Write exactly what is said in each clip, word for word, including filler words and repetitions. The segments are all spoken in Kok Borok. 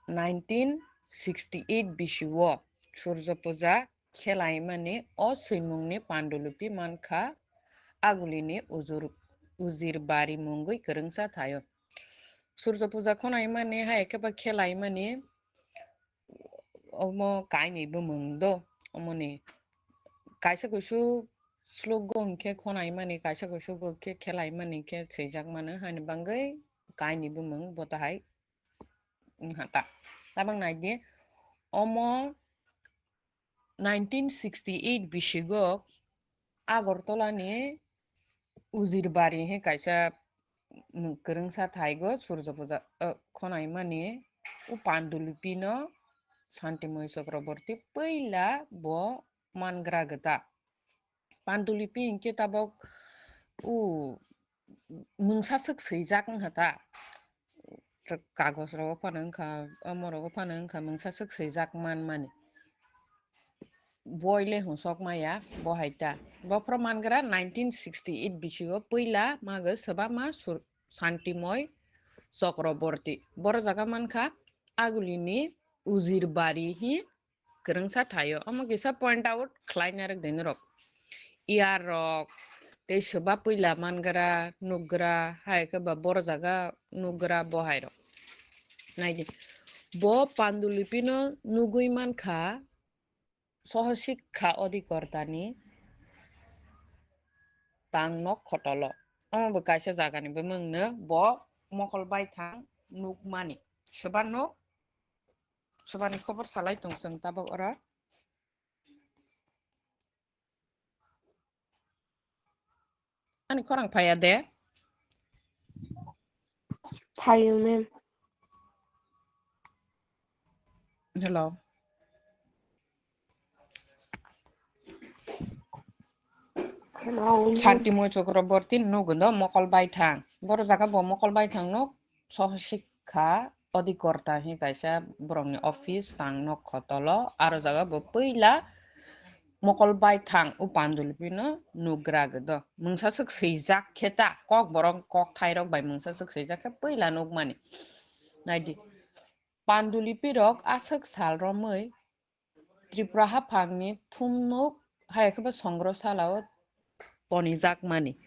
nineteen sixty eight bisio Surjo Puja khelaimani o swimungni pandulipi mankha Agulini ujur-, Ujirbari mungwi kwrwngsa thaio. Surjo Puja khonaimani hai khe ba khelaimani omo kainwi bumung do, omoni kaisa kuisu slogo hwnkhe khonaimani, kaisa kuisu go khe khelaimani khe swijak mano, hani bangwi kainwi bumung bo tahai wngkha ta. Tabang naidi, omo nineteen sixty eight bisigo Agartala ni Ujirbari he kaisa, mm, kwrwngsa thaigo Surjo Puja, eh, khonaimani o pandulipino Shantimoi Chakraborty puila bo mangra gita. Pandulipi hinkhe tabok o mungsa swk swijak wngkha ta. Kagoj rogo phano wngkha, omo rogo phano wngkha mungsa swk swijak manmani. Boile hwnsok maya bo hai ta. Bophro mangra nineteen sixty eight bisingo puila mago swbama Sur-, Shantimoi Chakraborty. Boro jaga mankha Agulini Ujirbari hi kwrwngsa thaio. Omo kisa point out khlaina rwk de norok. Iyar rok, tei swba puila mangra, nukgra, hai khe ba boro jaga nukgra bo hai rok. Naidi, bo pandulipino nugwi mankha, sohosik kha odikortani tang nok khotolo. Omo bo kaisa jagani bumungno bo mokol baithang nukmani. Swba nuk, swbani khobor salai tong chwng tabok oro. Ani khorang phaiya de? Phaio, ma'am. Hello. Hello, ma'am. Shantimoi Chakraborty nugo do mokol baithang. Boro jaga bo mokol baithang nuk sohosik kha odikorta hi kaisa borokni office tang nok khotolo. Aro jaga bo puila mokol baithang o pandulipino nugra gdo. Mungsa swk swijak khe ta, kok borok kok thairok bai mungsa swk swijak khe puila nukmani. Naidi, pandulipirok aswk sal romwi Tripura haphangni thumnuk hai khe bo songrosalao tonijakmani.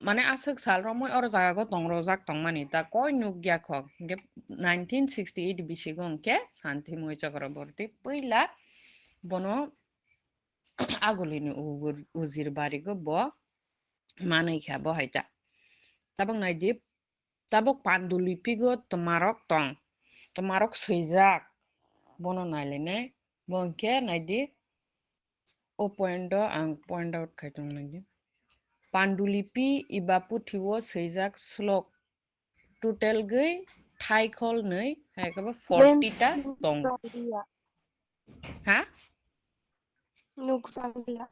Mane aswk sal romwi oro jaga o tongrojak tongmani ta koi nukya kho. Hinkhe nineteen sixty eight bisingo hinkhe Shantimoi Chakraborty puila bono Agulini ugur-, Ujirbarigo bo manwi kha bo hai ta. Tabok naidi, tabok pandulipigo twmarok tong, twmarok swijak, bono nailainai. Bo hinkhe naidi, o point o ang point out khai tong naidi. Pandulipi eba puthio swijak slok total gwi thaikhol nwi hai khe bo forty ta tongo. Ha? Nukjakliya.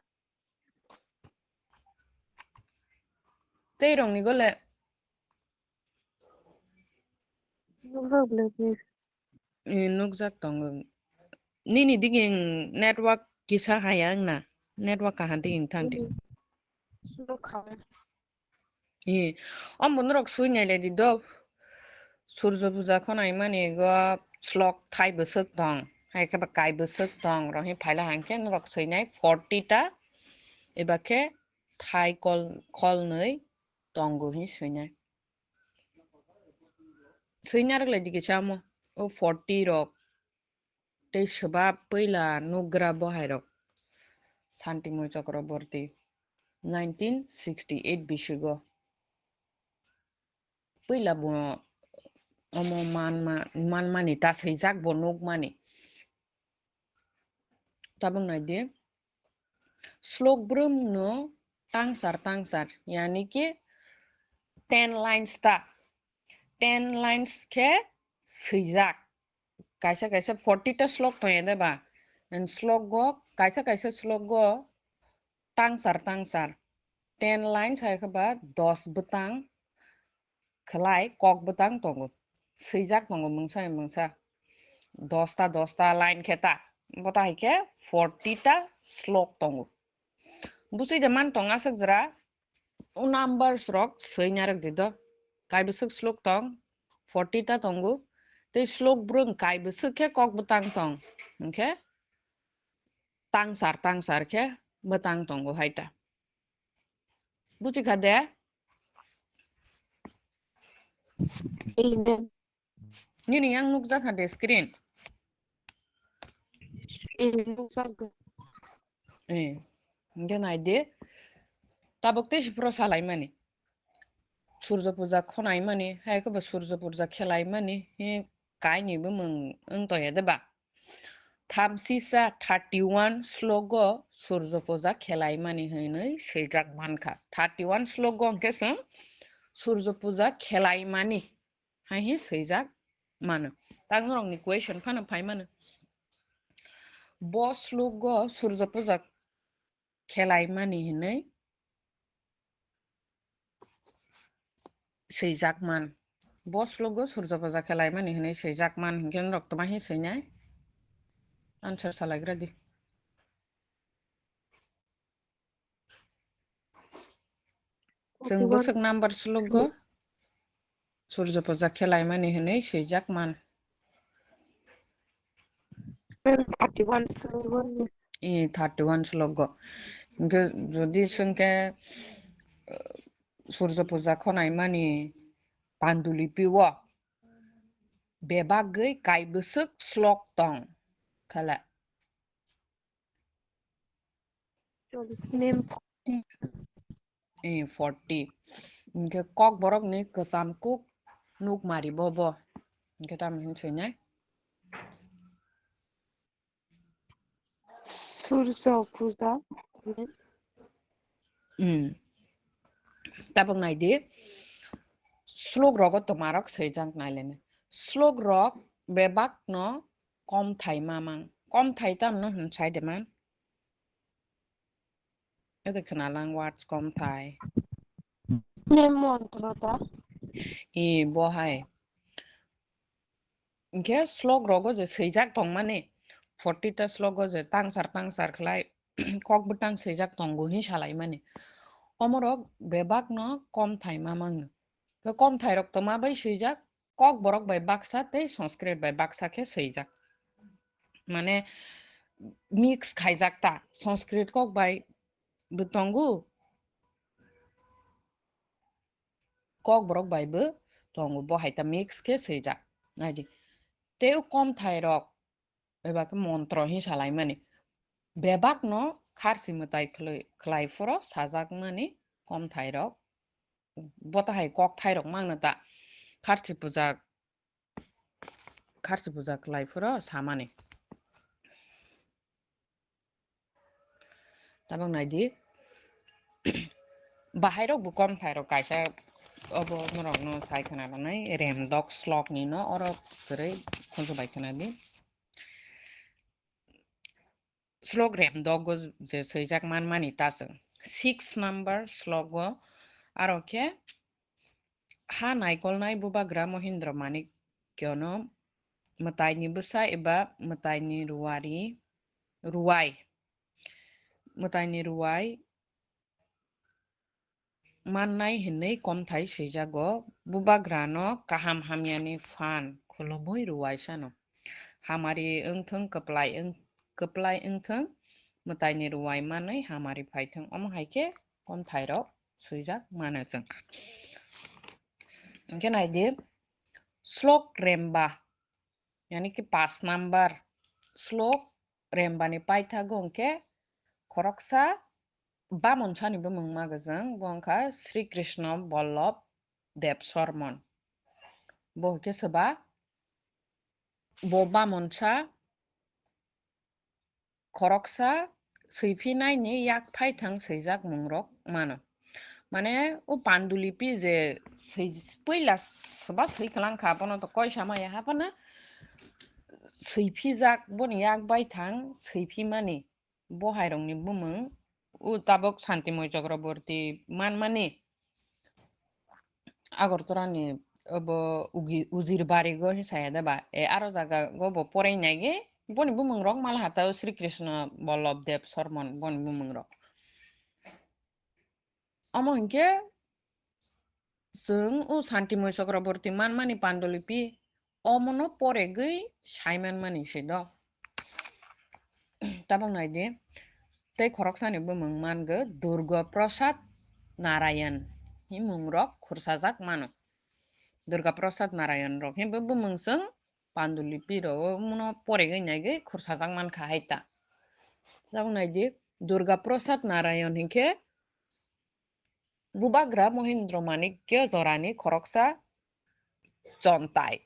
Tei rokni gole? Nukjakliya, please. Eh, nukjak tongo. Nini diging network kisa haya wngna? Network kaha diging thangdi. Hmm. Nukha. Eh, omo norok sui nailai di do. Surjo puja khonai mani go slok thai bwswk tong. Hai khe ba kai bwswk tong. Rohi phaila hangkhe norok sui nai forty ta. Eba khe thai kol, kol nwi tongo hi sui nai. Sui narwk lai di kisa omo. O forty rok. Tei swba puila nugra bo hai rok. Shantimoi Chakraborty. Nineteen sixty eight bisigo. Puila bo omo manma-, manmani ta swijak bo nukmani. Tabuk nai di. Slok brumno tangsar tangsar, yani ki ten lines ta. Ten lines khe swijak. Kaisa kaisa forty ta slok tong ya de ba. And slok go, kaisa kaisa slok go tangsar tangsar. Ten lines hai khe ba dos bwtang khlai kok bwtang tongo. Swijak tongo mungsa hai mungsa. Dos ta dos ta line khe ta. Bo ta hai khe forty ta slok tongo. Buchwi de man tong aswk jora. O numbers rok swi narwk di do. Kai bwswk slok tong, forty ta tongo. Tei slok brwng kai bwswk khe kok bwtang tong, hwnkhe tangsar tangsar khe bwtang tongo hai ta. Buji kha de? Amen. Nini yang nukjak kha de screen? Amen. Eh, hwnkhe nai de. Tabuk tei si phuru salaimani. Surjo puja khonaimani, hai khe bo surjo puja khelaimani, he kaini bumung wng tongya de ba? Thamsisa thirty one slogo surjo puja khelaimani hinwi swijak mankha. Thirty one slogo hwnkhe chwng surjo puja khelaimani hai he swijak mano. Tang norokni question phano phai mano. Bo slogo surjo puja khelaimani hinwi swijak man. Bo slogo surjo puja khelaimani hinwi swijak man hwnkhe norok tma he swinai? Answer salaigra di. Chwng bwswk number slogo surjo puja khelaimani hinwi swijak man. Thirty one slogo. Eh, thirty one slogo. Hwnkhe jodi chwng khe, eh, surjo puja khonaimani pandulipio bebagwi kai bwswk slok tong khala? Mem forty. Eh, forty. Hwnkhe kok borokni kwcham kuk nuk mari bo bo. Hwnkhe tamo hin swinai? Surjo puja. Hmm. Tabuk nai di. Slok rogo tma rok swijak nai le nai. Slok rok bebak no kom thai mamang. Kom thai tam no hwn sai de man. Ede khwnalang words kom thai. Ne montro ta? I bo hai. Hwnkhe slok rogo je swijak tongmani, forty ta slogo je tangsar tangsar khlai kok bwtang swijak tongo hin salaimani. Omorok bebak no kom thai mamang no. Khe kom thai rok tma bai swijak, kok borok bai baksa tei Sanskrit bai baksa khe swijak. Mane mix khaijak ta, Sanskrit kok bai bo tongo, kok borok bai bo tongo, bo hai ta mix khe swijak. Nai di. Tei o kom thai rok, eba khe montro hin salaimani. Bebak no kharsi mwtai khlai, khlai phuru sajak mani kom thai rok. Bo ta hai kok thai rok mangno ta. Kharsi puja, kharsi puja khlai phuru samani. Tabuk nai di. Bahai rok bo kom thai rok kaisa obo norok no sai khwna rwnai, remdok slok ni no oro kwrwi khunju bai khwna di. Slok remdok o je swijak man mani ta chwng. Six number slok o aro khe ha naikolnai bubagra Mohindra Manikyono mwtaini bwsa eba mwtaini ruari, ruwai, mwtaini ruwai mannai hinwi komthai swijago. Bubagrano kaham hamyani phan khulumwi ruwaisano. Hamari wngthwng, kwplai wng-, kwplai wngthwng, mwtaini ruwai manwi hamari phaithwng. Omo hai khe komthairok swijak mano chwng. Hwnkhe naidi, slok remba, yani ki pash number slok rembani paithago hwnkhe khoroksa bamonsani bumung mago chwng, bo wngkha Sri Krishna Vallabh Deb Sarmon. Bo hwnkhe soba, bo bamonsa khoroksa swiphinai ni yak phaithang swijak mungrok mano. Mane o pandulipi je swi-, puila soba swi kwlang kha, bono to koi sama ya ha, bono swiphijak, boni yak baithang swiphimani. Bo hairokni bumung o tabuk Shantimoi Chakraborty manmani. Agartala ni obo ugi-, Ujir Barigo he saya da ba? E, aro jaga go bo porai nai ge, boni bumung rok mal hata o Sri Krishna Vallabh Deb Sarmon boni bumung rok. Omo hinkhe chwng o Shantimoi Chakraborty manmani pandulipi Omono poregwi saimanmani se do. Tabok naidi, tei khoroksani bumung mangwi Durga Prasad Narayan himung rok khursajak mano. Durga Prasad Narayan rok himbo bumung chwng Pandulipi rogo muno poregwi naigwi khursajak mankha hai ta. Tabok naidi, Durga Prasad Narayan hinkhe Bubagra Mohindra Manikya jorani khoroksa chontai.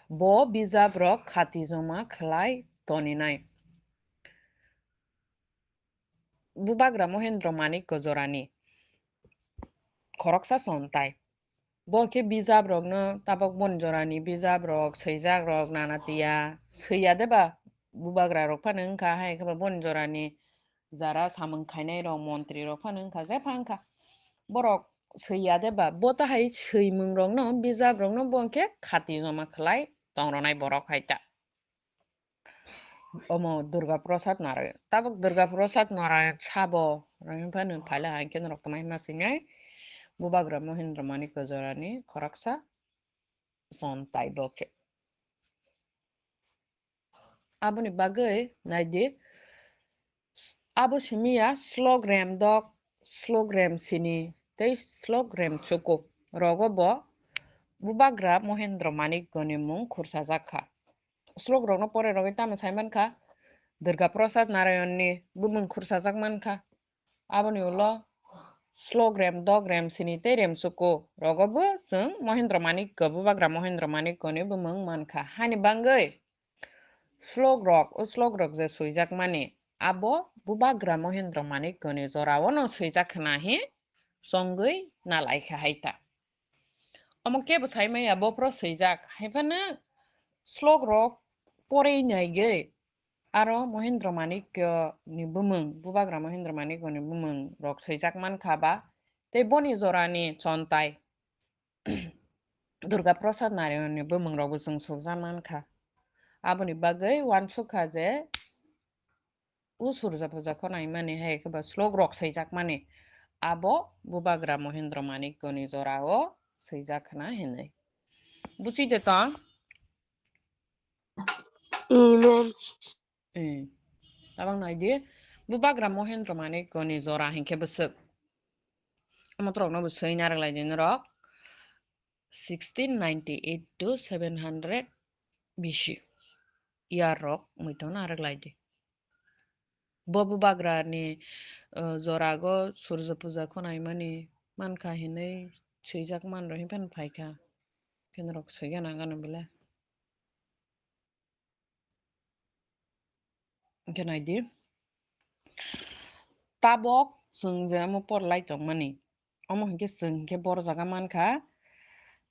Bo bijabrok khati joma khlai toninai. Bubagra Mohindra Manikya jorani khoroksa chontai. Bo khe bijabrokno tabok boni jorani bijabrok, swijakrok nana tiya. Swiya deba bubagrarok phano wngkha, hai khe ba boni jorani jara samung khainairok, montrirok phano wngkha, je pha wngkha. Borok swiya deba, bo tahai swimungrokno, bijabrokno bo khe khati joma khlai tongronai borok hai ta. Omo Durga Prasad Narayan. Tabok Durga Prasad Narayan sabo, rang phano phaila hai khe norok tongmani ma sinai. Bubagra Mohindra Manikya jorani khoroksa chontai bo khe. Aboni bagwi naidi, abo simi ya slok rem dok, slok rem sini, tei slok rem chuku rogo bo Bubagra Mohindra Manikya ni mung khursajak kha. Slok rokno pore rogwi tamo sai mankha, Durga Prasad Narayan ni bumung khursajak mankha. Aboni ulo slok rem, dok rem, sini tei rem chuku rogo bo chwng Mohindra Manikya, Bubagra Mohindra Manikya ni bumung mankha. Hani bagwi slok rok, o slok rok je swijakmani, abo Bubagra Mohindra Manikya ni jorao no swijak khna hi chongwi nalaikha hai ta. Omo kebo sai maya, bophro swijak. Hai phano slok rok porwi naigwi aro Mohindra Manikya ni bumung, Bubagra Mohindra Manikya ni bumung rok swijak mankha ba, tei boni jorani chontai Durga Prasad Narayan ni bumung rok bo chwng swijak mankha. Aboni bagwi uansukha je o Surja Puja khwnaimani hai khe ba slok rok swijakmani abo Bubagra Mohindra Manikya ni jorao swijak khna hinwi. Buchi de tong? Amen. Eh, tabang naidi, Bubagra Mohindra Manikya ni jora hinkhe bwswk. Omo torok no bo swi narwk lai di norok. Sixteen ninety-eight to seven hundred B C year rok muiton narwk lai di. Bo Bubagra ni, uh, jorago Surja Puja khwnaimani mankha hinwi swijak manrw hinphano phaikha. Khe norok swigana gana bole. Hwnkhe naidi. Tabok chwng je omo porlai tongmani. Omo hinkhe chwng hinkhe boro jaga mankha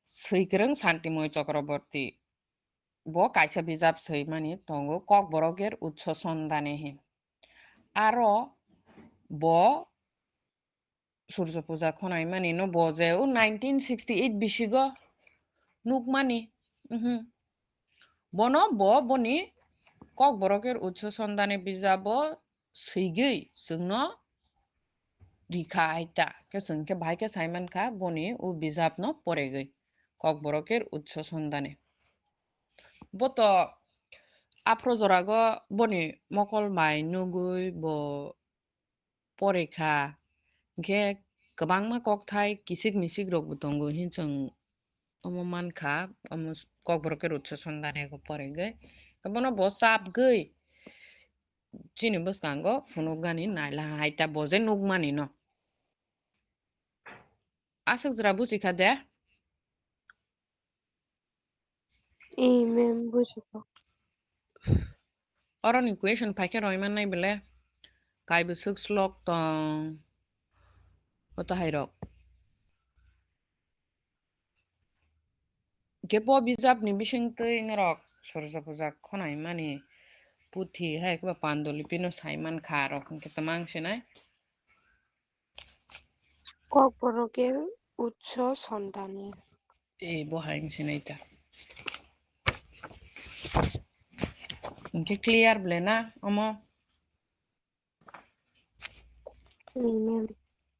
Swikwrwng Santimoy Chakraborty. Bo kaisa bijap swimani tongo Kokborok er Utso Sondane hi. Aro bo Surja Puja khwnaimani no bo je o nineteen sixty-eight bisigo nukmani. Mhm. Bono bo boni Kokborok er Utso Sondane bijabo swigwi chwngno rikha hai ta. Khe chwng khe bahai khe sai mankha boni o bijapno poregwi, Kokborok er Utso Sondane. Bo to aphro jorago boni mokol bai nugwi bo porikha. Hinkhe kwbangma kokthai kisik misik rokbo tongo, hin chwng omo mankha, omo Kokborok er Utso Sondane go porigwi. Bono bo chapgwi chini bwskango phunukgani naila hai ta bo je nukmani no. Aswk jora buchikha de? Amen, bujikha. Oroni question phaikhe roimannai bele. Kaibwswk slok tong. Oto hairok. Khe bo bijapni bisingtwi norok Surja Puja khwnaimani puthi hai khe ba Pandolipi no saimankha rok hinkhe tamang sinai. Kokborok er Utso Sondane. E, bo hai wng sinai ta. Hinkhe clear bole na omo? Amen.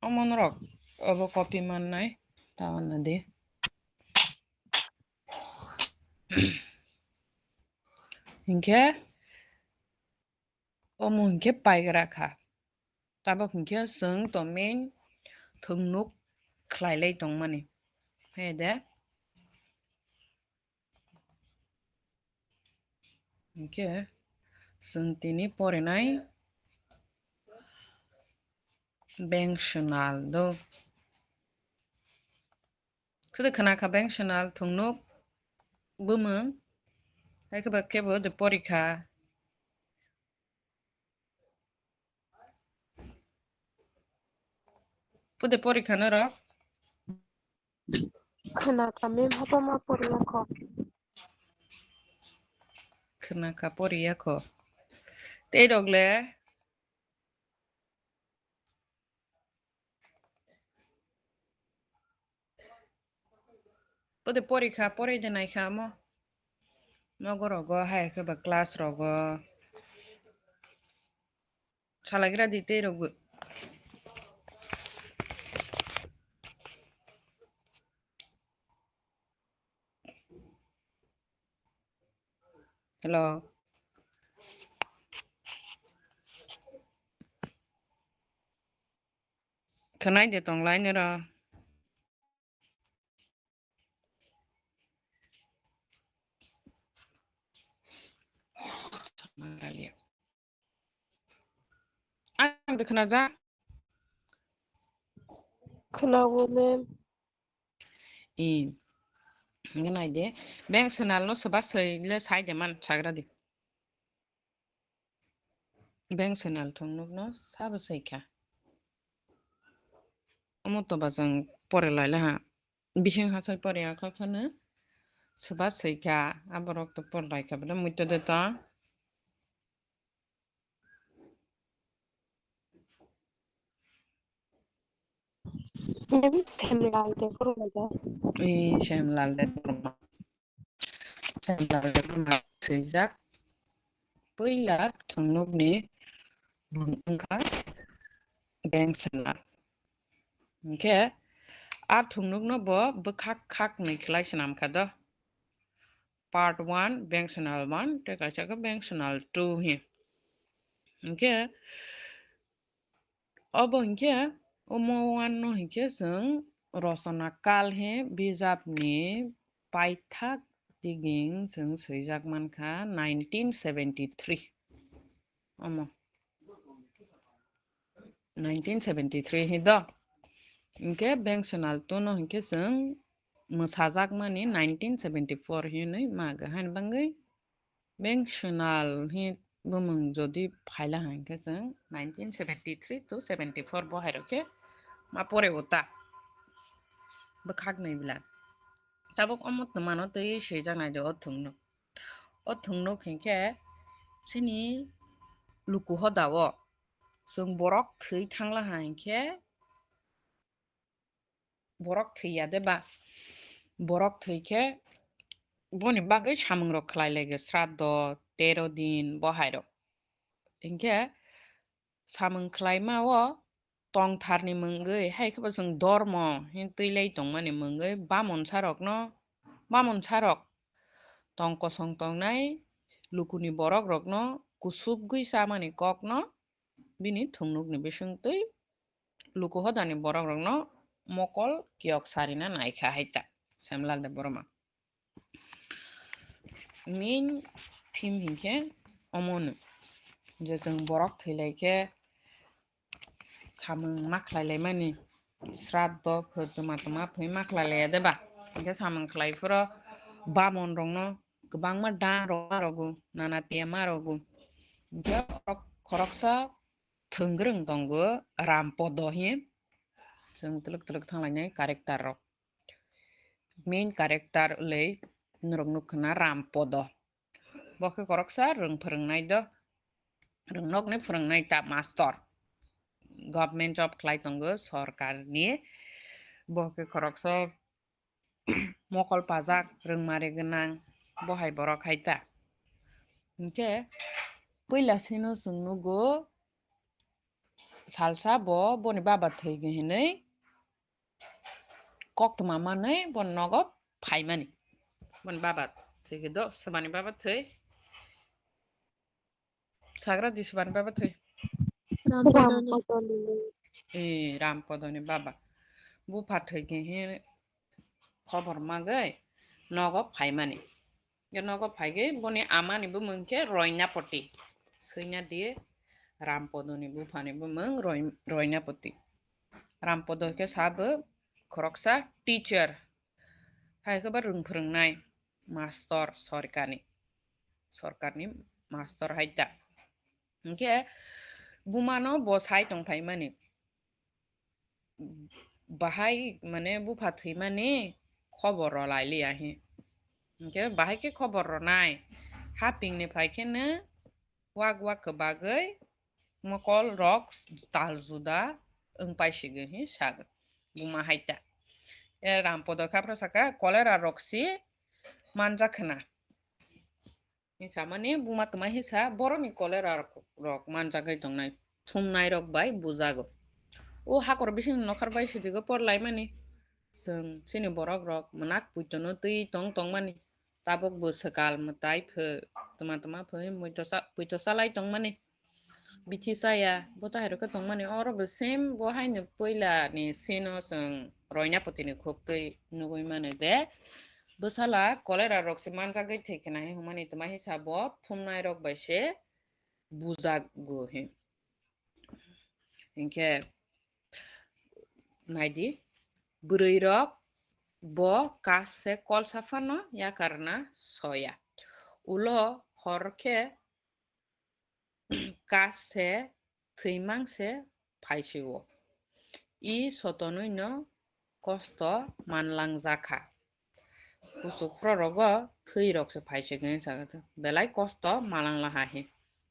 Omo norok obo copy mannai, ta wanna di. Hinkhe omo hinkhe paigra kha. Tabok hinkhe chwng to main thwngnuk khlailai tongmani. Hai de. Hinkhe chwng tini porinai bank swnal do. Khwtwi khwna kha bank swnal thwngnuk bumung. Hai khe ba kebo de porikha. Pode porikha norok? Khwna kha mem hapa ma poriya kho. Khwna kha poriya kho. Tei rok le? Pode porikha, porai de naikha omo. Nogo rogo hai khe ba class rogo. Salagira di tei rogwi. Hello. Khwnai de tonglai nero. Ang de khwnajak? Khwnago, ma'am. I, hwnwi nai de. Bank swnal no swba swi le sai de man, sagra di. Bank swnal thwngnuk no sabo swi kha. Omo to ba chwng pore lai le ha. Bising hasai pore ya kha phano swba swi kha. Aborok to por lai kha bwle muitu de to. Em, Semlal Debbarma da? Ee, Semlal Debbarma. Semlal Debbarma swijak. Puila thwngnukni mung wngkha Bank Swnal. Hinkhe a thwngnukno bo bwkhak khaknwi khlai swnam kha do. Part one, Bank Swnal one, tei kaisa khe Bank Swnal two hi. Hinkhe obo hinkhe omo one no hinkhe chwng rochona kal hi bijapni paithak digini chwng swijak mankha nineteen seventy three. Omo nineteen seventy three hi do. Hinkhe Bank Swnal two no hinkhe chwng mwsajakmani nineteen seventy four hinwi ma gahani bangwi Bank Swnal hi bumung jodi phaila hinkhe chwng nineteen seventy three to seventy four bo hairok khe ma pore o ta bwkhak nai bila. Tabuk omo twmano twi swijak nai de o thwngnuk. O thwngnuk hinkhe chini luku hoda o chwng borok thwi thangla hinkhe borok thwi ya de ba, borok thwi khe boni bagwi samung rok khlai lai ge sraddho, tero din bo hai rok. Hinkhe samung khlaima o tongtharni mungwi, hai khe bo chwng dormo hin twi lai tongmani mungwi bamonsa rokno, bamonsa rok tong kosong tongnai lukuni borok rokno kusubgwi chamani kokno bini thwngnukni bisingtwi luku hodani borok rokno mokol kiyok sarina naikha hai ta Semlal Debbarma. Main theme hinkhe omono je chwng borok thwi lai khe samung ma khlai lai mani, sraddho pho tuma tuma phoi ma khlai lai ya de ba? Hinkhe samung khlai phuru bamon rokno kwbangma dan rok ma rogo, nana tiya ma rogo. Hinkhe khorok-, khoroksa thwngwrwng tongo Rampodo hi. Chwng twlwk twlwk thanglainai character rok. Main character wlwi norok nukha na Rampodo. Bo khe khoroksa rwng phwrwngnai do. Rwngnokni phwrwngnai ta master. Government job khlai tongo sorkarni. Bo khe khoroksa mokol pajak, rwngmari gwnang, bo hai borok hai ta. Hinkhe puila sino chwng nugo salsa bo boni baba thwigwi hinwi koktwma manwi boni nogo phaimani. Boni baba Thwi khe do, swmani baba thwi. Sagra di swmani baba thwi. Rampodoni. Rampodoni. Eh, Rampodoni baba. Bupha thwi khe he khobor magwi nogo phaimani. Ye nogo phaigwi boni amani bumung khe Roinapoti. Swina di Rampodoni buphani bumung Roi-, Roinapoti. Rampodo khe sabo khoroksa teacher. Hai khe ba rwng phwrwngnai mastor sorkarni. Sorkarni mastor hai ta. Hinkhe bumano bo sai tongphaimani. Bahai mane bupha thwimani khobor rw lai liya hi. Hinkhe bahai khe khobor rwnai. Hapingni phai kheno wak wak kwbagwi mokol rok tal juda wng paisigo hi sago. Buma hai ta. E Rampodo khe aphro saka, cholera rok si manjak khna. Hinsamani buma twma hinsa borokni cholera rok manjagwi tongnai, thumnai rok bai bujago. O hakor bising nokhar bai sidigo por laimani. Chwng chini borok rok mwnak puitono twi tong tongmani. Tabuk bo swkal mwtai pho twma twma pho muito sa-, puito salai tongmani. Bithi chaya, bo chahai rok khe tongmani. Oro bo same bo haino puila ni scene o chwng Roinapoti ni khuk twi nugwi mano je bwsala cholera rok se manjagwi thwi khna hi hwnmani twma hinsa bo thumnai rok bai se bujago hi. Hinkhe naidi, bwrwi rok bo kaas se kolsa phano yakarna soya. Ulo hor khe kaas se thwimang se phaisio. I sotonwi no kosto manlang jakha. Kuchuk khoro rogo thwi rok se phaisio hinwi sakha. Belai kosto manlang laha hi.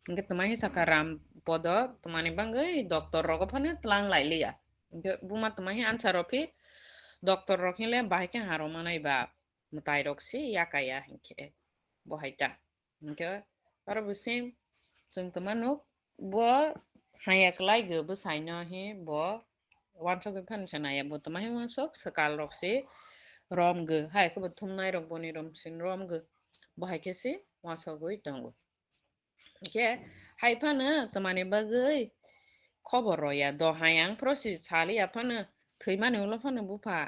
Hinkhe twma hi sakha Rampodo twmani bagwi doctor rogo phano tlang lai liya. Hinkhe buma twma hi answer rw phi doctor rok hinle bahai khe harw manai ba mwtai rok se yakaya hinkhe bo hai ta. Hinkhe oro bo same chwng twma nuk bo haya kwlai go bwsai no hi bo wansok phano se naya bo twma hi wansok swkal rok se rom go hai khe bo thumnai rok boni rom sin rom go bo hai khe se wasogwi tongo. Hinkhe hai phano twmani bagwi khobor rw ya do hai ang phro si sali ya phano thwimani ulo phano bupha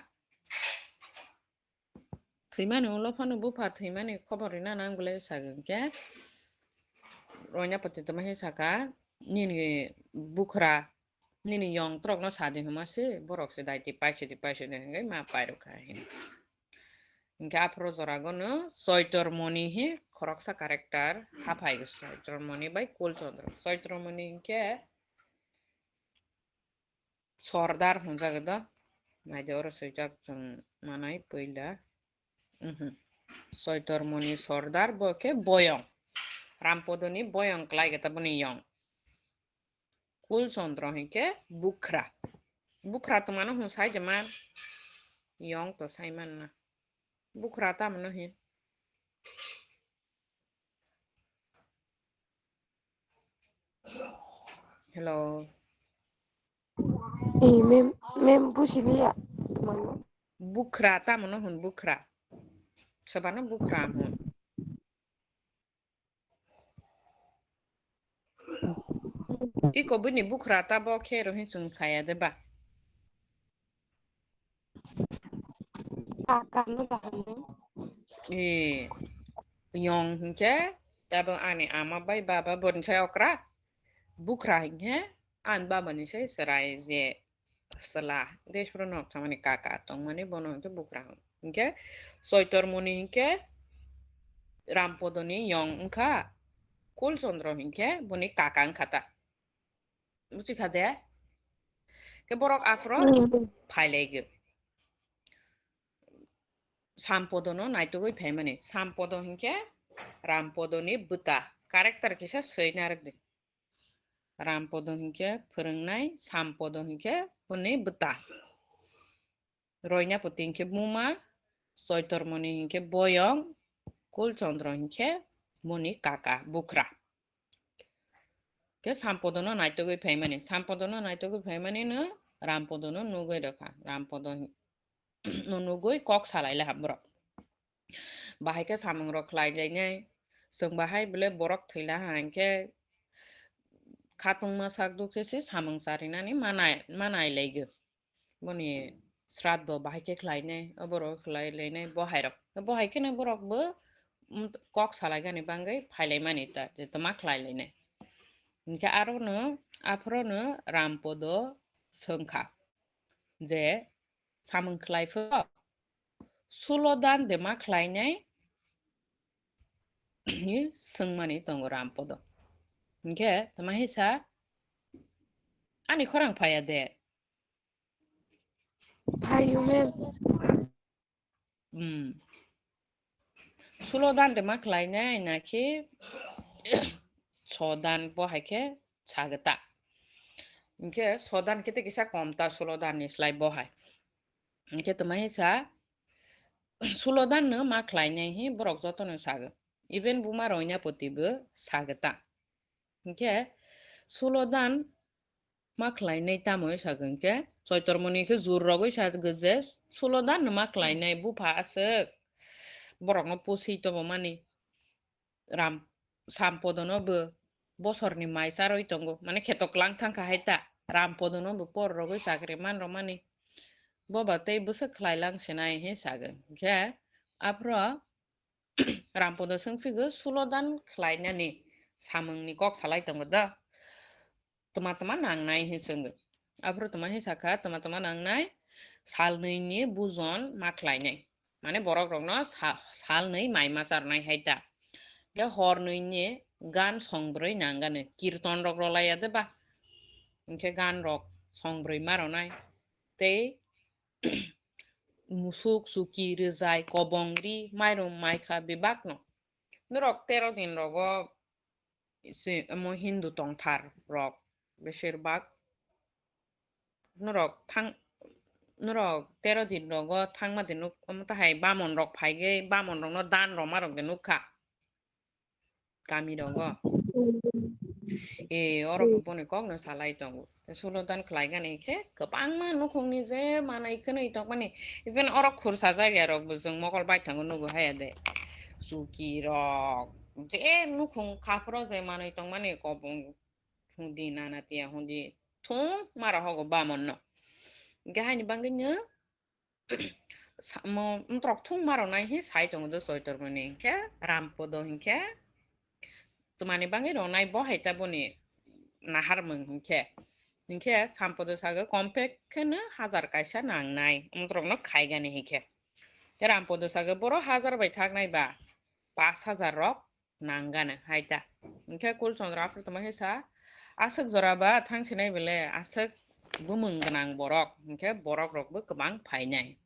Thwimani ulo phano bupha thwimani khobor rina nang bwle sago hinkhe Roinapoti twma hi saka nini bukhra nini yong trok no sadi hwnma se borok se dai ti paisidi paisidi hwnkhe ma pairwkha hin. Hinkhe aphuru jorago no Choitormoni hi khoroksa character haphai Choitormoni bai Kulchandra. Choitormoni hinkhe Sordar hwnjak do. Naidi oro swijak chwng manai puila. Mhm. Soitormoni Sordar bo khe boyong. Rampodoni boyong kwlai khe taboni yong. Kulchandra hinkhe bukhra. Bukhra twmano hwn sai de man. Yong to sai man na. Bukhra tamo no hin. Hello. Eh, mem, mem, busilia, tumano. Bukhra, tamo no hwn bukhra. Sobano bukhra hwn. Iko bini bukhra ta bo khe rohin chwng saya de ba. Kaka no da hwn. Eh, yong hinkhe, tabuk ani ama bai baba boni sai okra. Bukhra hinkhe, ani baba ni sai chwrai je chwla. Deshpro nok chamani kaka tongmani bono hinkhe bukhra hwn. Hinkhe Soitormoni hinkhe Rampodoni yong wngkha. Kulchandra hinkhe boni kaka wngkha ta. Buchikha de? Khe borok aphro Hmm. phailaigwi. Sampodono naitugwi phaimani. Sampodo hinkhe Rampodoni bwta. Character kisa swi narwkdi. Rampodo hinkhe phwrwngnai, Sampodo hinkhe boni bwta. Roinapoti hinkhe buma, Soitormoni hinkhe boyong, Kulchandra hinkhe boni kaka, bukhra. Khe Sampodono naitugwi phaimani, Sampodono naitugwi phaimani no Rampodono nugwi rwkha, Rampodo no nugwi kok salai laha borok. Bahai khe samung rok khlai lainai. Chwng bahai bele borok thwila ha hinkhe khatungma sak dukhe se samung charinani manai, manai laigw. Boni sraddho bahai khe khlainai, oborok khlai lainai, bohai rok. Bohai kheno borok bo, mm, kok salaigani bangwi phailaimani ta, je tma khlai lainai. Hinkhe arono, aphorono Rampodo swngkha je, samung khlai phuru sulo dan de ma khlainai? Hi swngmani tongo Rampodo. Hinkhe tma hisa ani khorang phaiya de? Phaio, ma'am. Hmm. Sulo dan de ma khlainai naki so dan bohai khe sageta? Hinkhe so dan khe te kisa kom ta sulo dan ni slai bohai. Hinkhe tma hisa sulo dan no ma khlainai hi borok jotono sago. Even buma Roinapoti bo sageta. Hinkhe sulo dan ma khlainai tamo sago hinkhe Choitormoni khe jur rogwi sago je sulo dan no ma khlainai bupha aswk borokno pusi tongomani. Ram Sampodono bo bosorni mai charwi tongo, mane kheto klang thangkha hai ta. Rampodono bo por rogwi chakri man rwmani. Boba tei bwswk khlai lang sinai he sago. Hinkhe aphro Rampodo swngphigo sulo dan khlainani samungni kok salai tongo da. Tma tma nangnai he swngo. Aphuru tma he sakha, tma tma nangnai, salnwi ni bujon ma khlainai. Mane borok rokno sa-, salnwi mai ma charnai hai ta. Khe hornwi ni gan songbrwi nangani. Kirton rok rolaiya de ba. Hinkhe gan rok songbrwi ma ronai. Tei musuk, chuki, rwjai, kobong, ri, mairum, maikha bebakno. Norok tero din rogo se omo Hindu tongthar rok besir bak. Norok thang, norok tero din rogo thangma de nuk, omo tahai bamon rok phaigwi bamon rokno dan rwma rok de nukha. Kami rogo. E, oro bo boni kok no salai tongo. Sulo dan khlai gani khe kwbangma nukhungni je manwi khwnwi tongmani. Even oro khursa jaga rok bo chwng mokol bai thango nugo haya de. Chuki rok je nukhung kha phoro je manwi tongmani kobong hundi nana tiya hundi thung maro hogo bamon no. Hinkhe haini bangwi no sa-, mo-, motrok thung ma rwnai hi sai tongo do Choitormoni hinkhe Rampodo hinkhe tmani bangwi rwnai bo hai ta boni naharmung hinkhe. Hinkhe Sampodo sago kompe kheno hajar kaisa nangnai motrokno khaigani hinkhe. Khe Rampodo sago boro hajar bai thaknai ba pash hajar rok nangano hai ta. Hinkhe Kul Chandra aphuru tongma khe sa, aswk jora ba thang sinai bele aswk bumung gwnang borok, hinkhe borok rok bo kwbang phainai.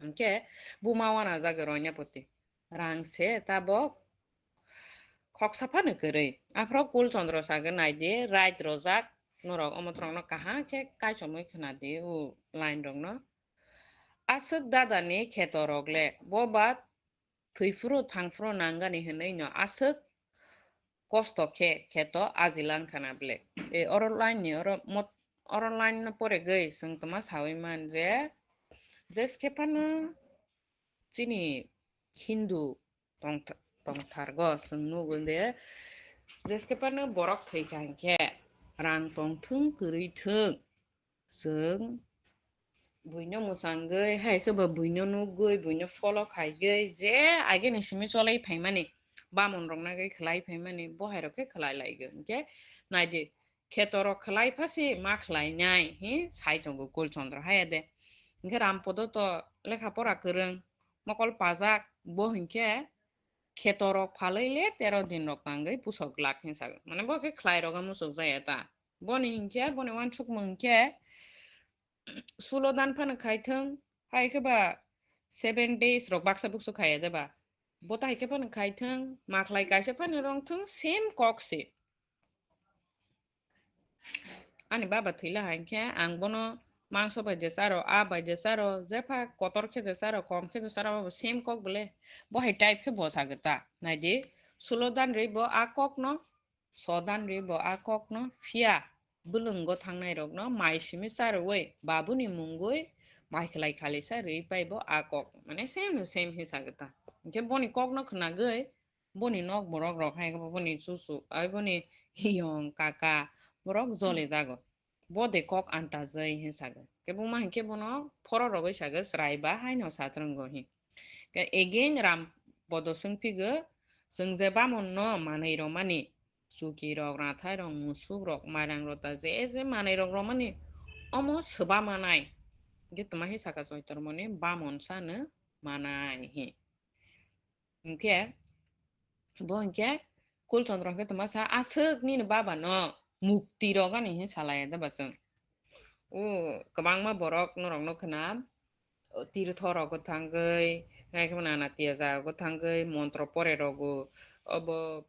Hinkhe buma wana jaga Roinapoti. Rang se tabok khoksa phano kwrwi. Aphuru Kul Chandra sago naidi, rait rojak norok omotrokno kaham khe kaichomwi khwnadi o line rokno. Aswk dadani kheto rok le bo ba thwi phuru thang phuru nangani hinwi no aswk kosto khe kheto ajilang khana bele. E, oro line ni oro mot-, oro line no poregwi chwng tma sawi man je, jeskhe phano chini Hindu tongtha-, tongthargo chwng nugo de, jeskhe phano borok thwi kha hinkhe rang tongthwng kwrwi thwng, chwng buino mwchangwi, hai khe ba buino nukgwi, buino follow khaigwi, je ageni simi cholai phaimani, bamon rok nagwi khlai phaimani, bo hai rok khe khlai laigo. Hinkhe naidi, kheto rok khlai phasi ma khlai nai, hi sai tongo Kul Chandra haya de. Hinkhe Rampodo to lekha pora kwrwng, mokol pajak, bo hinkhe kheto rok phalwi le tero din rok tangwi pusok glak hinwi sago. Mane bo khe khlai rok muchuk jaya ta. Boni hinkhe, boni uansukmung hinkhe, sulo dan phano khai thung, hai khe ba seven days rok baksa buksu khaiya de ba. Bo ta hai khe phano khai thung, ma khlai kaisa phano rong thung, same kok se. Ani baba thwila hai khe ang bono mangso bai je charo, a bai je charo, jepha kotor khe je charo, kom khe je charo, abo same kok bole. Bo hai type khe bo sago ta. Naidi, sulo dan rwi bo a kok no, sodan ri bo a kokno, phiya bwlwngo thangnairokno mai simi charwi babuni mungwi Bai khlai khalisa rwi pai bo a kok, mane same no same hinsa gata. Hingke boni kok no khnagwi boni nok borok rok hai khe boni chuchu, ai boni hiyong kaka borok jole jago. Bo de kok antajai hinsa go. Khe buma hinkhe bono phoro rogwi sago chwrai ba haino satrwngo hin. Khe again Ram Bodo swngphigo, chwng je bamon no manwi romani, chuki rok, rathai rok, musuk rok, mairang rota je je manwi rok romani, omo swba manai. Hingke tma hi saka Choitormoni, bamon sano manai hi. Hingke bo hingke Kulchondro hingke tma sa, aswk nini baba no mukti rogani hi salai da baswng. O kwbangma borok norok no khna, o, tirtho rogo thangwi, hai khe nana tiya jaga go thangwi, montro pore rogo, obo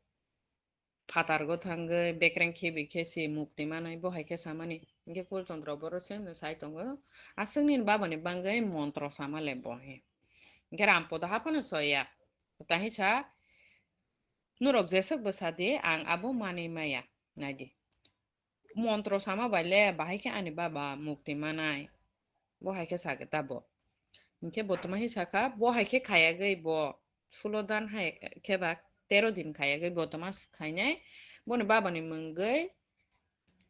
phatar go thangwi, bekreng khibi khe si mukti manai, bo hai khe samani. Hingke Kulchondro boro se no sai tongo, aswk nini baba ni bangwi montro sama le bo he. Hingke Rampodo haphano soya, ta hi sa, norok jeswk bwsa di, ang abo manwi maya, nai di. Montro sama bai le bahai khe ani baba mukti manai. Bo hai khe sakhe ta bo. Hinkhe bo tma hi sakha, bo hai khe khayagwi bo sulo dan hai khe ba tero din khayagwi bo tma khainai. Boni baba ni mungwi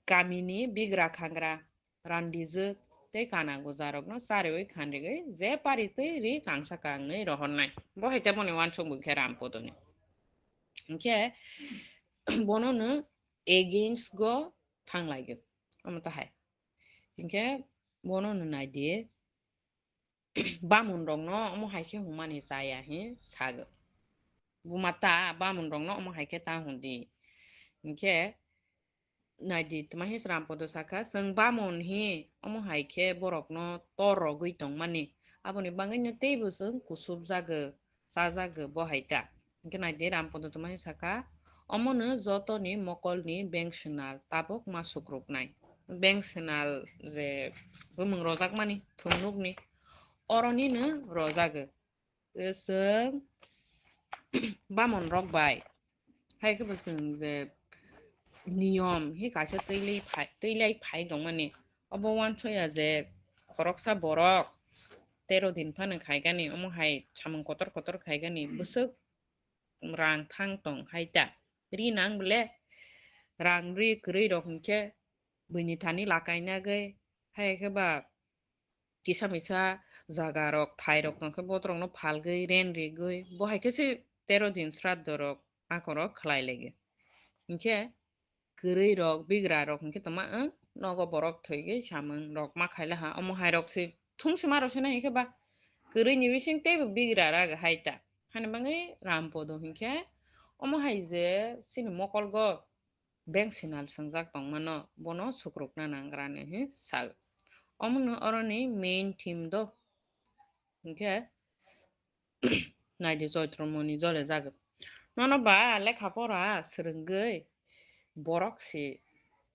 kamini bigra khangra randijwk tei kana guja rokno chariwi khanrigwi je pari twi ri kangsa kangwi rohornai. Bo hai khe boni uansuk bo khe Rampodo ni. Hinkhe bono no against go thanglaigo. Omo ta hai. Hinkhe bono no nai di, bamon rokno omo hai khe hwnmani chaya hi sago. Buma ta bamon rokno omo hai khe ta hwn di. Hinkhe nai di, tma hi Rampodo sakha, chwng bamon hi omo hai khe borokno tor rogwi tongmani. Aboni bagwino teibo chwng kusubjago, chajago bo hai ta. Hinkhe nai di, Rampodo tma hi sakha, omono jotoni mokolni beng swnal tabuk ma sukruknai. Beng swnal je bumung rojakmani thungnukni, oronino rojago. Chwng bamon rok bai hai khe bo chwng je niyom hi kaisa twi lai phai, twi lai phai tongmani. Obo uansukya je khoroksa borok tero din phano khaigani, omo hai samung kotor kotor khaigani, bwswk rang thang tong hai ta. Ri nang bole rang ri kwrwi rok hinkhe buini thani lakainagwi hai khe ba kisa misa jaga rok, thai rok tongkhe botrok no phalgwi, ren rigwi, bo hai khe se tero din sraddho rok akoro khlai laigo. Hinkhe kwrwi rok, bigra rok hinkhe tongma wng, nogo borok thwigwi samung rok ma khaila ha, omo hai rok se thungsima rok se nai hinkhe ba kwrwi ni bising teibo bigra rago hai ta. Hani bagwi Rampodo hinkhe omo hai je chini mokolgo beng swnal swngjak tongmano, bono sukrukna nangrani hi sago. Omono oroni main theme do. Hinkhe nai di, Choitromoni jole jago. Nono ba lekha pora swrwngwi borok se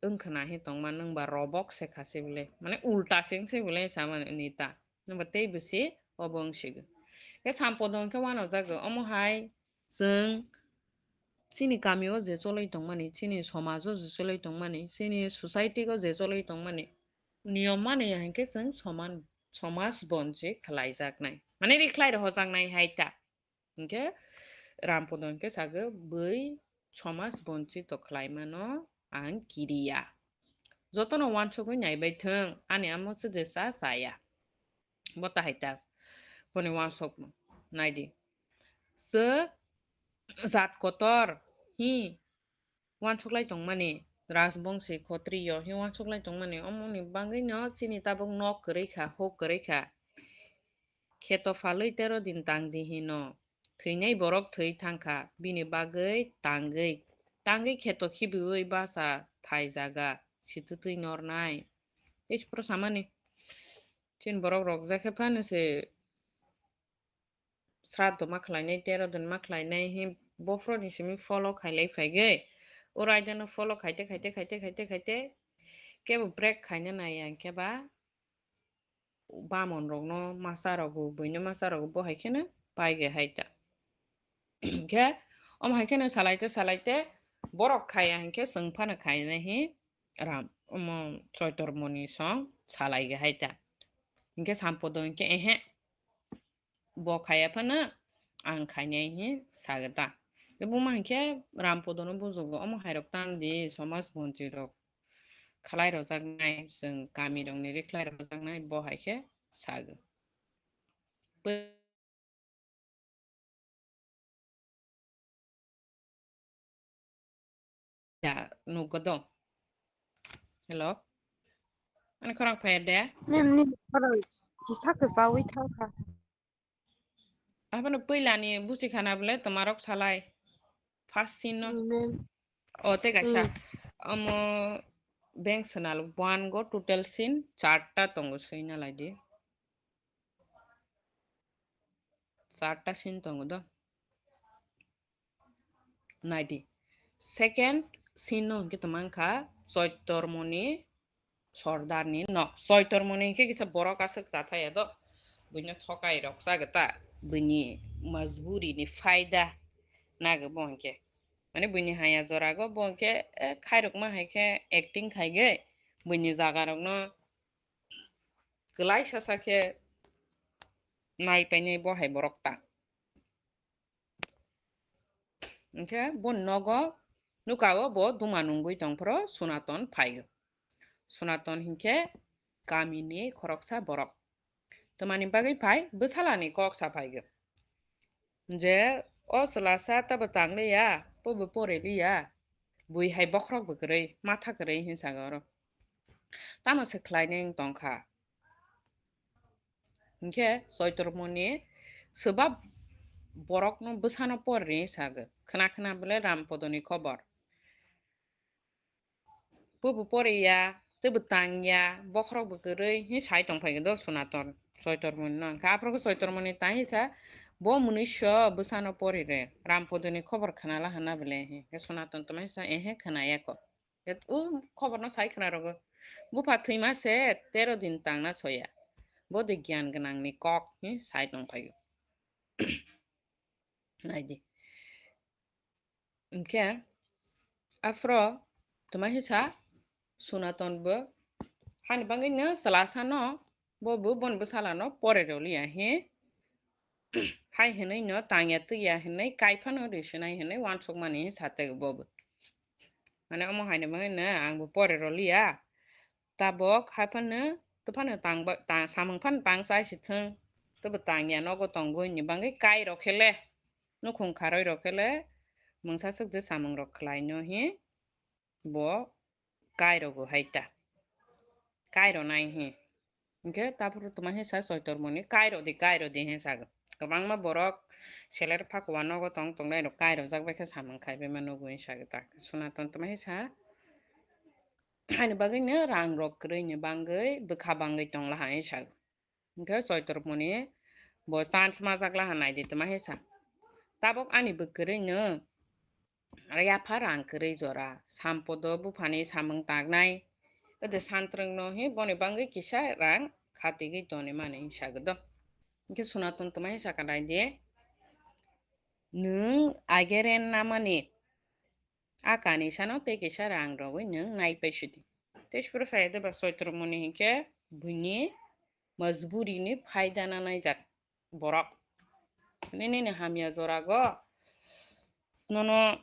wngkhwna hi tongma, nwng ba robok se kha se bole, mane ulta se wng se bole sama ni ta. Nwng ba tei bwse obo wng sigo. Khe Rampodo hinkhe uanajago, omo hai chwng chini kamio je choloi tongmani, chini somajo je choloi tongmani, chini society-o je choloi tongmani, niyom mani ya hinkhe chwng soman, somaj bonchi khlaijaknai. Mane rikhlai rohojaknai hai ta. Hinkhe Rampodo hinkhe sago, bui somaj bonchi to khlaimano ang kiriya. Jotono uansugwi naibai thwng, ani amo se jesa saya. Bo ta hai ta. Boni uansukma. Nai di. Chwk jat kotor hi uansuklai tongmani, rajbongsi, khotriyo hi uansuklai tongmani, omoni bagwino chini tabuk nok kwrwi kha, huk kwrwi kha. Kheto phalwi tero din tang di hino. Thwinai borok thwi thangkha, bini bagwi tangwi. Tangwi kheto khibiui basa thai jaga, situtwi nornai. Tei phuru samani. Chini borok rok jakhe phano se sraddho ma khlainai, tero din ma khlainai hi bophro ni simi follow khailai phaigwi. O raida no follow khaite, khaite, khaite, khaite, khaite. Kebo break khaina nai ang khe ba bamon rokno masa rogo, buino masa rogo, bo hai kheno paige hai ta. Hinkhe omo hai kheno salaite, salaite borok khaya hinkhe chwng phano khainai hi ram, omo Choitormoni song salai ge hai ta. Hinkhe Sampodo hinkhe ehe, bo khaiya phano ang khainai hi sagwi ta. Tei buma hinkhe Rampodono bujugo, omo hairok tang di, somaj bonchirok khlai rojaknai, chwng kamirokni ri khlai rojaknai, bo hai khe sagwi. Ya, nugo do. Hello. Ani khorang phaya de? Nim, nim, khorang kisa kisa wi thang kha. Abano puila ni busi khana bole tomarok salai. First scene no. Nim, nim. O, te kaisa. Hmm. Omo bank swnal one go total scene charta tongo, swi na lai di. Charta scene tongo do. Nai di. Second scene no hwnkhe tongma wngkha Choitormoni Sordarni nok. Choitormoni hwnkhe kisa borok aswk cha thaya do. Buino thokai rok chagwi ta. Buini majburi ni phaida nagwi bo hwnkhe. Mane buini haya jorago bo hwnkhe, eh, khairokma hai khe acting khaigwi buini jaga rokno kwlai sasa khe nai painai bo hai borok ta. Hinkhe bo nogo nukao bo duma nungwi tongphuru Sunaton phaigo. Sunaton hinkhe kamini khoroksa borok. Tamani bagwi phai bwsalani kok sa phaigo. Je o chwlasa tabo tangliya, pobo poriliya, bui hai bokhorok bo kwrwi, matha kwrwi hinwi sago oro. Tamo se khlainai wng tongkha. Hinkhe Choitormoni swbab borokno bwsano porri sago. Khna khna bole Rampodoni khobor. Pobo poriya, teibo tangya, bokhorok bo kwrwi, hi sai tongphai do Sunaton, Choitormoni no. Hinkhe aphuru Choitormoni tang hisa, bo mwnwiso bwsano porire, Rampodoni khobor khnala hwnna bole, hinkhe Sunaton tongma hisa, ehe khnaya kho. O khobor no sai khna rogo. Bupha thwima se tero din tangna soya. Bo de gyan gwnang ni kok hi sai tong phaio. Nai di. Hinkhe aphro tuma hisa Sunaton bo hani bagwi no chwlasa no bo bo bon bwsala no pore roliya hi. Hai hinwi no tangya twiya hinwi kaiphano risinai hinwi uansukmani satego bobo. Mane omo haino bagwi no ang bo pore roliya. Tabok haiphano tongphano tangba, tang, samung phano tang chai si thung. Tebo tangya nogo tongwi ni bagwi kai rok khe le. Nukhung kharwi rok khe le mungsa swk je samung rok khlai no hi. Bo kai rok bo hai ta. Kai rok nai hi. Hinkhe taphuru tuma hisa Choitormoni, "Kai rw di, kai rw di," hinwi sago. Kwbangma borok seler phakuwa nogo tong tongnai rok kai rwjak bai khe samung khai bai ma nugo hinwi sago ta. Sunaton tuma hisa, "Ani bagwi no rang rok kwrwi ni bangwi bwkha bangwi tong laha," hinwi sago. Hinkhe Choitormoni bo chance majak laha nai di tuma hisa. Tabok ani bwkrwi no Yapha rang kwrwi jora, Sampodo buphani samung tangnai, ode Santrwngno hi boni bagwi kisa rang khatigwi tonwi mani hinwi sago do. Hinkhe Sunaton tuma hinwi sakha nai di, "Nwng age rent namani a kanisano tei kisa rang rwgwi nwng nai pai sidi." Tei siporo saya de ba Choitormoni hinkhe buini majburi ni phaida na naijak borok. Nini ni hamya jorago nono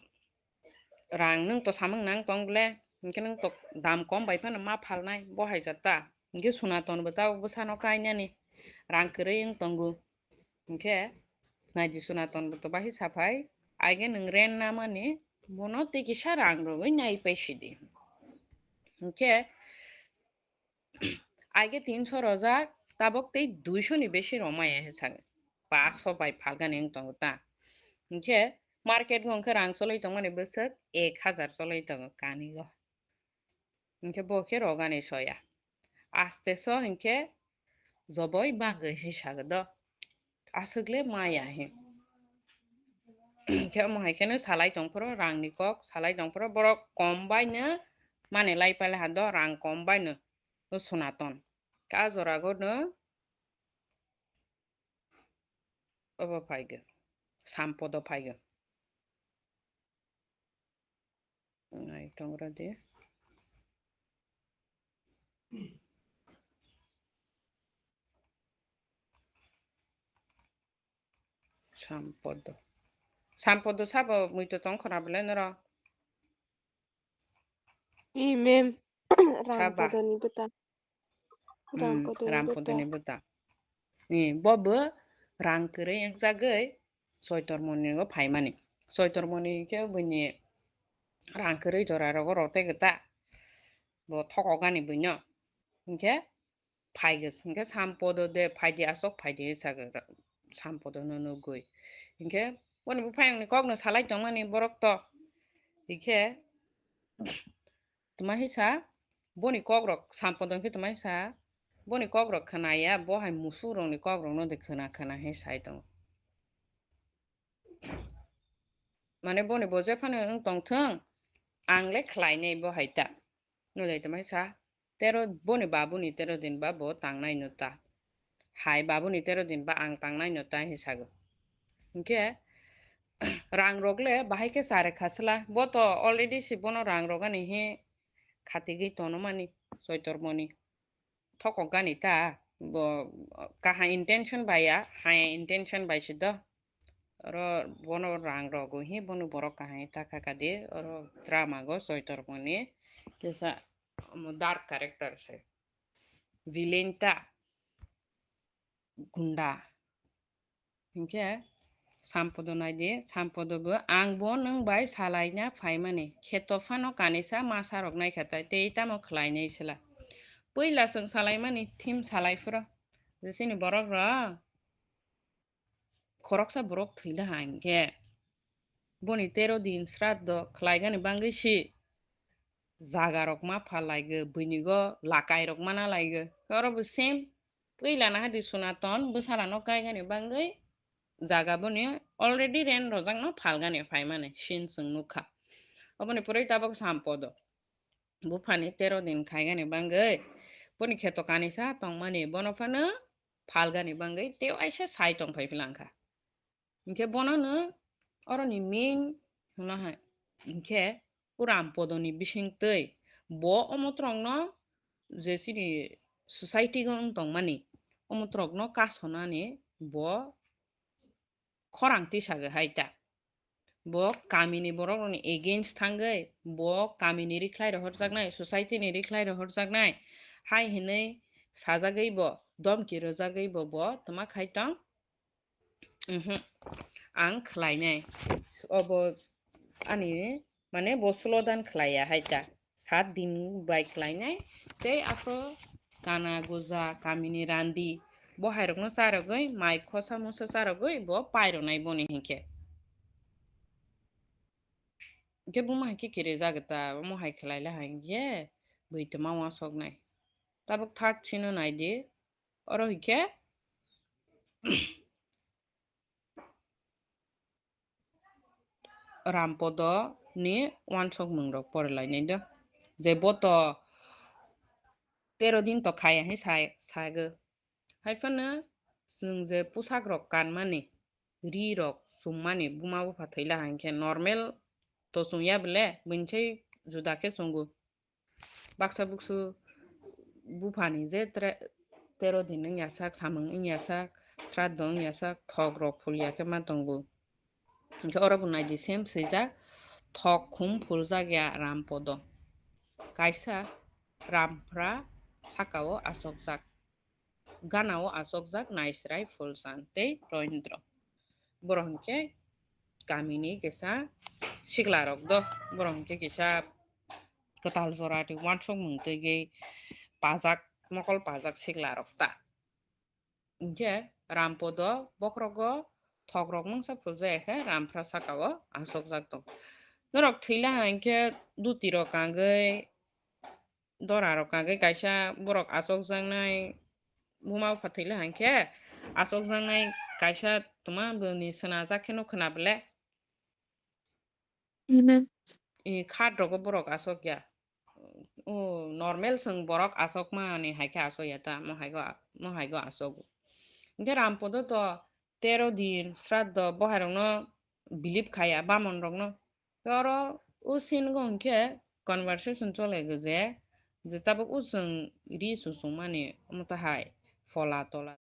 rang nwng to samung nang tong ble, hinkhe nwng to dam kom bai phano ma phalnai, bo hai jat ta. Hinkhe Sunaton bo tabok bwsano kainani rang kwrwi wng tongo. Hinkhe nai di Sunaton bo to bahai saphai, "Age nwng rent namani, bono tei kisa rang rwgwi nai pai sidi." Hinkhe Age tinso rojak, tabok tei duiso ni besi romaya he sago. Paso bai phalgani wng tongo ta. Hinkhe market go hinkhe rang choloi tongmani bwswk ek hazar choloi tongo kani go. Hinkhe bo khe rogani soya. Aste so hinkhe joboi bagwi hinwi sago do. Aswk le maya he. Khe omo hai kheno salai tongphuru rangni kok, salai tongphuru borok kom bai no mani lai pale ha do, rang kom bai no, o Sunaton. Ka jorago no obo phaigo, Sampodo phaigo. Nai tongra de. Sampodo. Sampodo sabo muito tong khona bele noro? I mem. Saba. Rampodoni bwta. Hmm, Rampodoni bwta. Rampodoni bwta. Ni bo bo rang kwrwi wngjagwi Soitormoni go phaimani. Soitormoni khe bini rang kwrwi jora rogo rote gata. Bo thokogani buino. Hinkhe phaigwi hinkhe Sampodo de phaidi aswk phaidi hinwi sagwi Sampodo no nugwi. Hinkhe boni buphayungni kokno salai tongmani borok to. Hinkhe tuma hisa boni kokrok Sampodo hinkhe tuma hisa boni kokrok khwnaya bo hai musukrokni kokrokno de khwna khwna hinwi sai tongo. Mane boni bo jephano wng tongthwng ang le khlainai bo hai ta. Nulai tuma hisa tero boni babuni tero din ba bo tangnai no ta. Hai babuni tero din ba ang tangnai no ta hinwi sago. Hinkhe rang rok le bahai khe chare khasla. Bo to already si bono rang rok ani he khatigwi tono mani Soitormoni. Thokok gani ta bo kaham intention bai ya, hai intention bai si do. Oro bono rang rogo hi bono borok kaham ta kha kadi. Oro drama go Soitormoni kisa omo dark character se. Villain ta gunda. Hinkhe Sampodo naidi, Sampodo bo ang bo nwng bai salaina phaimani. Kheto phano kanisa masa rok naikha tai tei tamo khlainai sila. Puila chwng salaimani thim salai phuru. Jesini borok rok khoroksa borok thwila ha hinkhe boni tero din sraddho khlaigani bangwi si jaga rok ma phal laigo, buini go lakai rok mana laigo. Oro bo same puila na hadi Sunaton bwsala no kaigani bangwi jaga boni already rent rojak no phalgani phaimani sin chwng nukha. Oboni pore tabuk Sampodo buphani tero din khaigani bangwi boni kheto kanisa tongmani bono phano phalgani bangwi tei waisa sai tongphai philangkha. Hinkhe bono no oroni main hwnna hai hinkhe o Rampodoni bisingtwi bo omotrokno je chini society o wng tongmani omotrokno kasonani bo khorang tisago hai ta. Bo kamini borok rokni against thangwi bo kamini rikhlai rohorjaknai, society ni rikhlai rohorjaknai hai hinwi sajagwi bo domki rwjagwi bo bo tuma khai tong. Mhm. Ang khlainai. Obo ani, mane, bo slow down khlaiya hai ta. Sat din bai khlainai. Tei aphuru kana guja kamini randi bo hai rokno charogwi, mai khosa musa charogwi bo paironai boni hinkhe. Hinkhe buma hinkhe kiri jagwi ta, omo hai khlaila hai hinkhe bui tuma uansuknai. Tabuk third scene o naidi. Oro hinkhe Rampodo ni uansukmung rok pore lainai do. Je bo to tero din to khaya hin sai, sago. Hai phano chwng je pusak rok kanmani, ri rok chumani, buma bupha thwila hai khe normal to chungya bele, buini sai juda khe chungo. Baksa buksu buphani je tre-, tero din wngya sak, samung wngya sak, sraddho wngya sak, thok rok phulya khe ma tongo. Hinkhe oro bo naidi same swijak, thok khum phuljak ya Rampodo. Kaisa Rampra sakao asokjak. Gana o asokjak Naisrai, Phulsan tei Roindro. Borok hinkhe kamini kisa sikla rok do. Borok hinkhe kisa kwtal jora ni uansukmung twi pajak, mokol pajak sikla rok ta. Hinkhe Rampodo bokhorogo thok rok mungsa phuljaya khe Rampra sakao asokjak tong. Norok thwila hinkhe duti rok kangwi dora rok kagwi kaisa borok asokjaknai buma bupha thwile hai khe asokjaknai kaisa tuma bwni swnajak khe no khwna bele. Amen. I khat rogo borok asok ya. O normal chwng borok asokma ni hai khe asok ya ta, mo hai go, mo hai go asok. Hinkhe Rampodo to tero din sraddho bo hai rokno believe khaya, bamon rokno. Oro o scene go hinkhe conversation chole go je, je tabuk o chwng ri chusung mani omo ta hai phola tola.